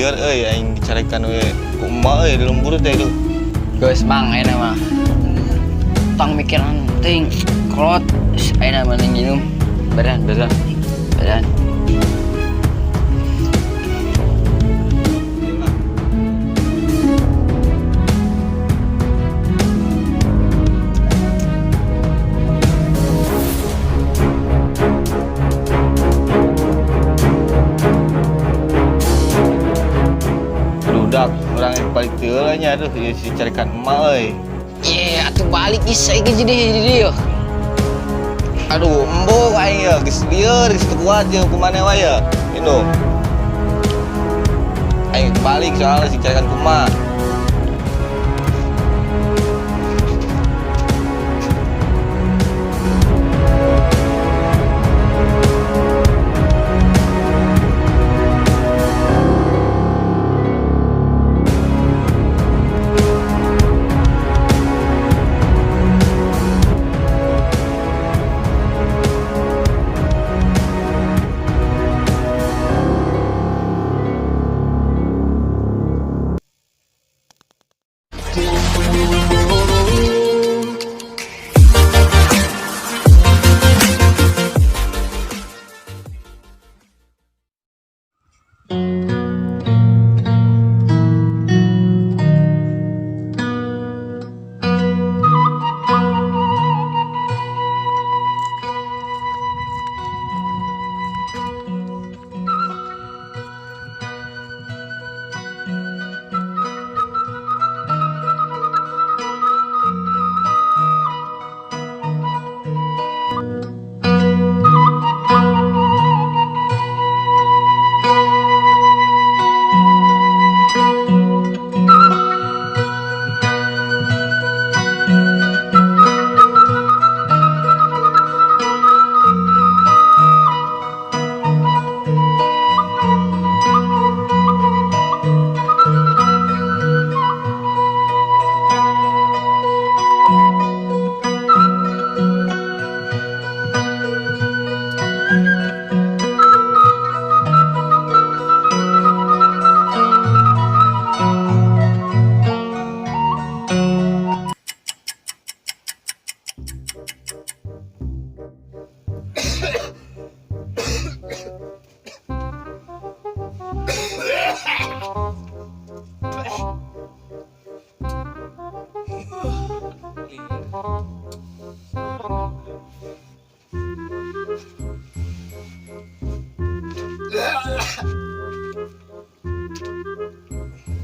Lieur euy aing dicarekan we ku emak euy di lembur teh aduh. Geus mang ayeuna mah. Tong mikiran ting kolot ayeuna mending minum. Beran beran. Beran. Budak urang balik teu heula nya aduh ieu si carekan emak euy. Ye, atuh balik geus saiki jadi jadi yo. Aduh, embung aing ya, geus lieur, geus teu kuat jeung kumaha wae ya. Minum. Aing balik soalnya si carekan kumaha.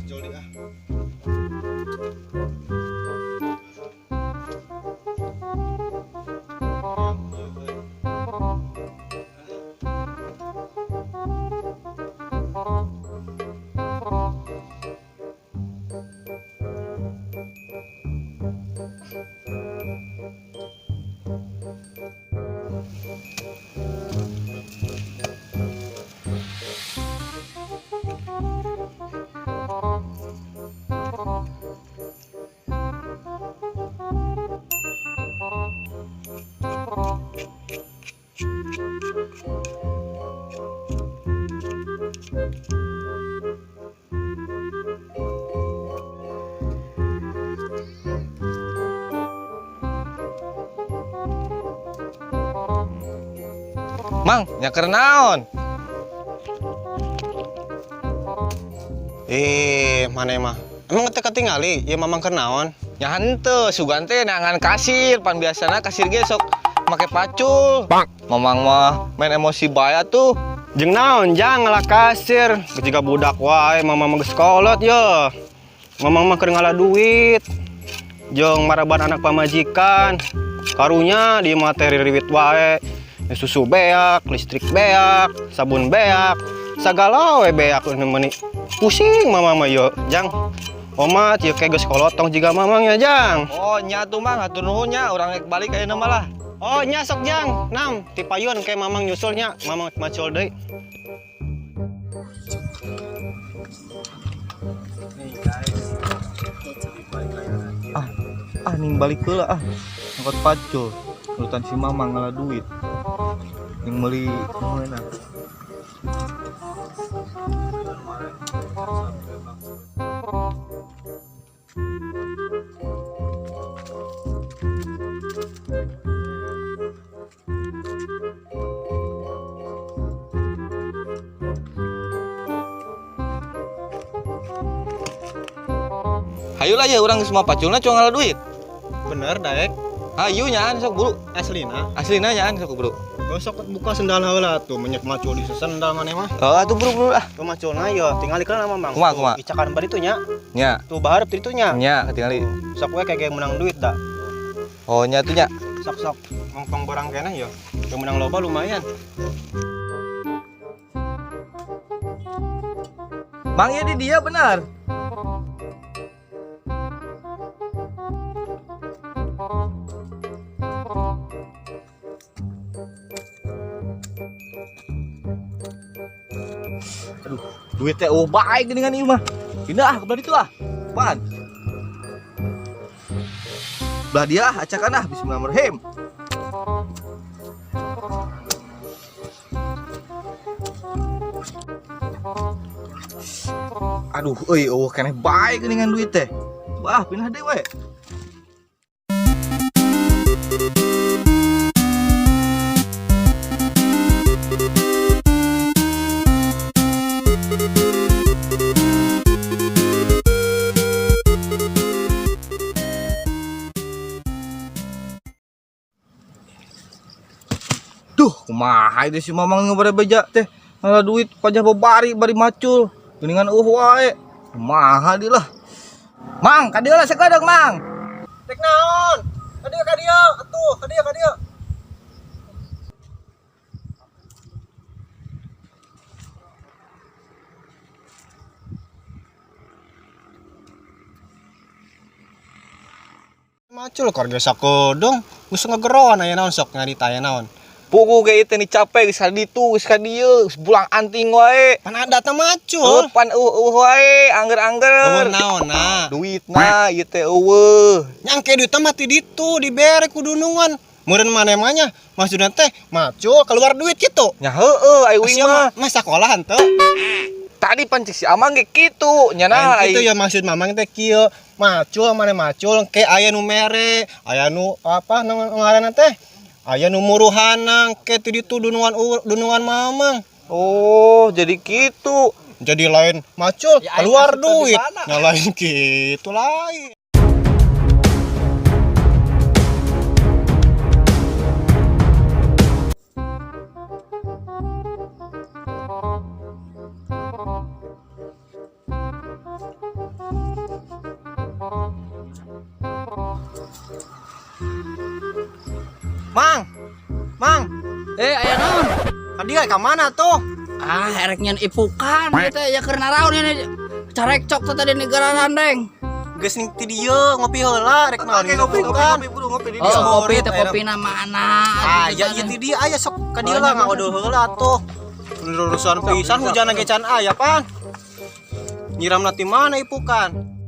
Joli ah. Mang, nyaker naon? Eh, mana mah? Emang teu katingali ieu mamang keur naon? Nya henteu, sugan teh neangan kasir, pan biasana kasir ge sok make pacul. Mamang mah main emosi bae atuh. Jeung naon jang ngalah kasir, geus jiga budak wae mamang mah geus kolot ye. Mamang mah keur ngalah duit. Jeung maraban anak pamajikan. Karunya di materi riwit wae. Susu beak, listrik beak, sabun beak, sagala we beak meuni. Pusing mamang mah ye, jang. Omat ieu ke geus kolotong jiga mamang ya, jang. Oh, nya atuh Mang, hatur nuhun nya, urang rek balik ayeuna mah lah. Oh, nya sok jang. Nam, ti payun ke mamang nyusulnya, mamang macul deui. Ah, ah ning balik heula ah. Angkot pacul. Nurutan si mamang ngalah duit. Ning meuli mana? Hayu lah ya urang geus mah paculna cuma ngalah duit. Bener daek. Hayu nyaan sok buru. Aslina. Aslina nyaan sok buru. Besok buka sendal heula tuh minyak macul di sendal maneh mah. Oh, atuh buru buru ah. Tuh maculna yo tinggal iklan sama Mang. Kumaha, kumaha? Icakan bari tuh nya. Nya. Tuh baharep ti ditu nya. Nya ketinggali. Sok we kayak menang duit dah. Oh, nya tuh nya. Sok sok ngongkong barang keneh yo. Yang menang loba lumayan. Mang ya di dia benar. Aduh, duit teh oh baik dengan ieu mah. Pindah ah ke belah ditu ah. Apaan? Belah dia ah, acakan ah bismillahirrahmanirrahim. Aduh, euy eueuh keneh bae geuningan duit teh. Wah, pindah deui we. Duh, kumaha ieu si Mamang ngabare beja teh. Ngalah duit pajah babari bari macul. Geuningan eueuh wae. Kumaha di lah. Mang, ka dieu lah sakedeung, Mang. Rek naon? Ka dieu ka dieu atuh, ka dieu ka dieu. Macul kor geus sakedeung, geus ngegeroan aya naon sok ngarita aya naon. Pugu ge ieu teh ni capek geus ka ditu, geus ka dieu, geus bulang anting wae. Pan adatna macul. Eueuh pan eueuh wae, angger-angger. Eueuh naonna? Duitna ieu teh eueuh. Nyangke duitna mah ti ditu dibere ku dunungan. Meureun maneh mah nya maksudna teh macul keluar duit kitu. Nya heueuh ai uing mah. Mah sakola henteu. Tadi pan cek si Amang ge kitu, nya nah Lain kitu ya maksud Mamang teh kieu. Macul maneh macul ke aya nu mere, aya nu apa ngaranna teh? Aya nu muruhana ke ti ditu dunungan dunungan Mamang. Oh, jadi kitu. Jadi lain macul Ya, keluar aing asup teh di duit. mana? Nya lain kitu lain. Mang, Mang, Aya naon? ka dieu ka mana tuh? Ah, erek nyen ipukan ieu teh ya keur naraon ini. Carekcok teh tadi negara randeng. Geus ning ti dieu ngopi heula rek naon Oke, ngopi, ngopi, ipukan. ngopi, buru, ngopi di Oh, dieu. kopi teh Murid, kopi na mana? Ah, ya ieu ti dieu aya sok ka dieu lah ngaodol heula tuh. Lurusan pisan hujan ge can aya pan. Nyiramna ti mana ipukan?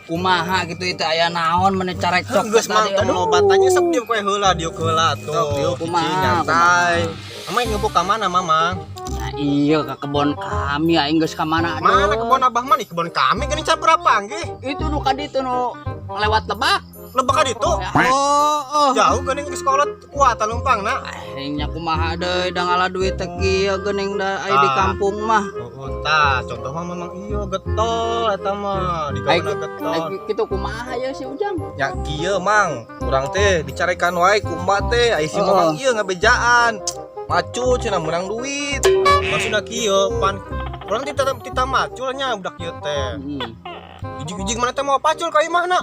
Kumaha gitu itu aya naon meni carekcok Geus teh tadi. mang tong loba tanya sok diem kowe heula dieu heula tuh. Kumaha? Nyantai. Amai ngepuk ka mana Mamang? Nah, iya ke kebon kami aing geus ka mana Mana aduh. kebon abah mah nih kebon kami geuning can berapa nggih? Itu nu ka ditu nu lewat lebak. Lebak ka ditu. Ya, oh, oh. Jauh geuning geus kolot kuat lumpangna. Aing nya kumaha deui da ngalah duit teh kieu geuning da aya di Ah. kampung mah. Oh, tah contoh mah memang iya getol eta mah Ai digaweuna getol. ai kitu kumaha ya si Ujang? Ya kieu Mang, urang teh dicarekan wae ku emak teh, ai si Heeh. Mamang ieu ngabejaan. Macul cenah meunang duit. Maksudna kieu pan urang tita tita macul nya budak ieu teh. Hmm. Ijig-ijig mana teh mau pacul ka imahna.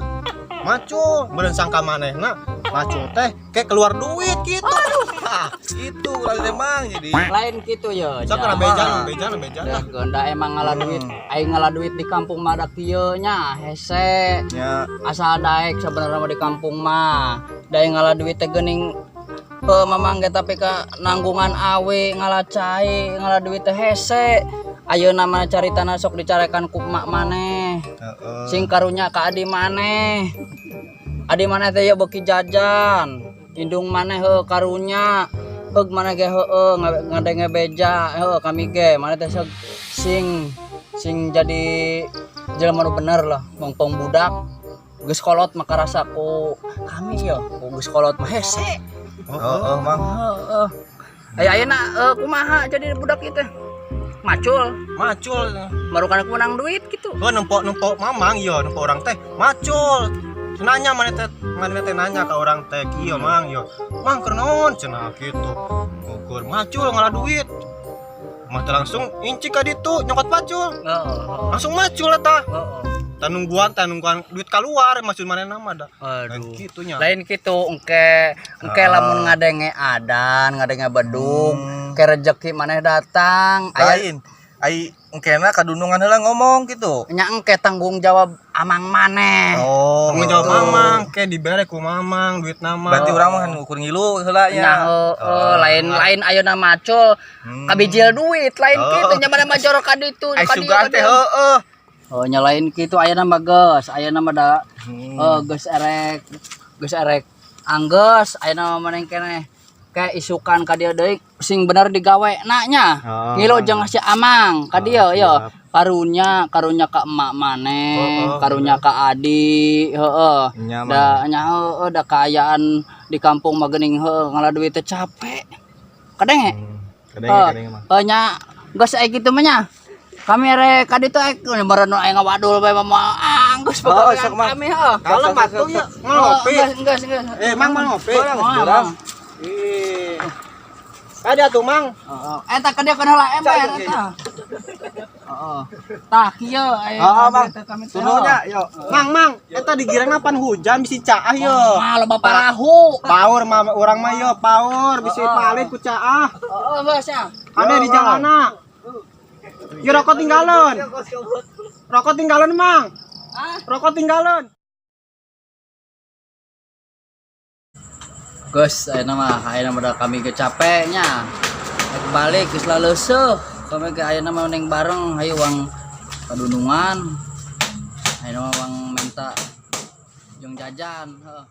Macul, meureun sangka manehna macul teh kayak keluar duit gitu. Aduh. Itu urang teh Mang jadi. Lain kitu ya. Sok kana bejan, bejan, bejan lah. Gonda emang ngalah duit, aing ngalah duit di kampung mah da kieu nya hese. Ya, Asal daek sebenarnya mah di kampung mah. Da ngalah duit teh geuning mamang ge tapi ka nanggungan awe ngalah cai, ngalah duit teh hese. Ayeuna mah caritana sok dicarekan ku emak maneh. heeh. Sing karunya ka adi maneh. Adi maneh teh ya beuki jajan. Indung maneh heuh karunya. Heug maneh ge heueuh ngadenge beja heueuh kami ge maneh teh sok sing sing jadi jelema nu bener lah mongpong budak geus kolot mah karasa ku kami ya ku geus kolot mah hese. Heeh, Mang. Heeh. Aya ayeuna kumaha jadi budak ieu teh? Macul, Macul. Marukan aku menang duit gitu. Gua nempo nempo mamang yo, nempo orang teh macul. Nanya mana teh nanya ke orang teh kieu, Mang, yo. Mang, keur naon cenah kitu. Ukur macul ngalah duit. Mah teh langsung inci ka ditu nyokot pacul. Heeh. Langsung macul eta. Heeh. Tanungguan duit keluar maksud mana nama dah. Aduh. Kitu nya. Lain gitu engke engke lamun ngadenge adan, ngadenge bedug, ke rezeki maneh datang. Aya Lain. Ai engkena kadunungan heula ngomong gitu. Nya engke tanggung jawab amang maneh. Oh, Tanggung jawab gitu. mamang, ke dibere ku mamang duit nama. Berarti urang mah ngukur ngilu heula Nya nya. heueuh, lain lain ayeuna macul kabijil duit, lain kitu nya maneh mah jorok ka ditu Ai ka dieu, sugan ka teh dieu. heueuh. Oh, nya lain kitu ayeuna mah geus, ayeuna mah da geus erek geus erek anggeus ayeuna mah maneh keneh ke isukan ka dieu deui sing bener digawe na nya. Ah. Ngilu jeung si Amang ka dieu Ah, yo. siap. Karunya karunya ka emak maneh, Oh, oh, karunya ka adi, heeh. Nya mah. Da nya heueuh da kaayaan di kampung mah geuning heueuh ngala duit teh capek. Kadenge? Kadenge Oh, kadenge mah. oh nya geus aya kitu mah nya. Kami rek ka ditu ek meureun aya ngawadul bae mah anggeus Oh, pokoknya sok, Mang. kami heuh. Kalau matu ya Oh, ngopi. Geus geus geus. Eh, Mang, mang ngopi. Oh, Mang. Ih. Ada tuh, Mang. Heeh. Eta ka dieu kana heula ember eta. Heeh. Tah kieu aya Heeh, Mang. teh kami teh. Sununya yo. Mang, Mang, eta digirang pan hujan bisi caah yo. Mah loba parahu. Paur mah urang mah yo, paur bisi palit ku caah. Heeh, geus ya. Ada di jalana. Yo rokok tinggalon. Rokok tinggalon, Mang. Ah. Rokok tinggalon. Geus ayeuna mah da kami ge capek nya. Rek balik geus laleuseuh. Kami ge ayeuna mah neng bareng hayu wang kadunungan. Ayeuna mah wang minta jeung jajan heuh.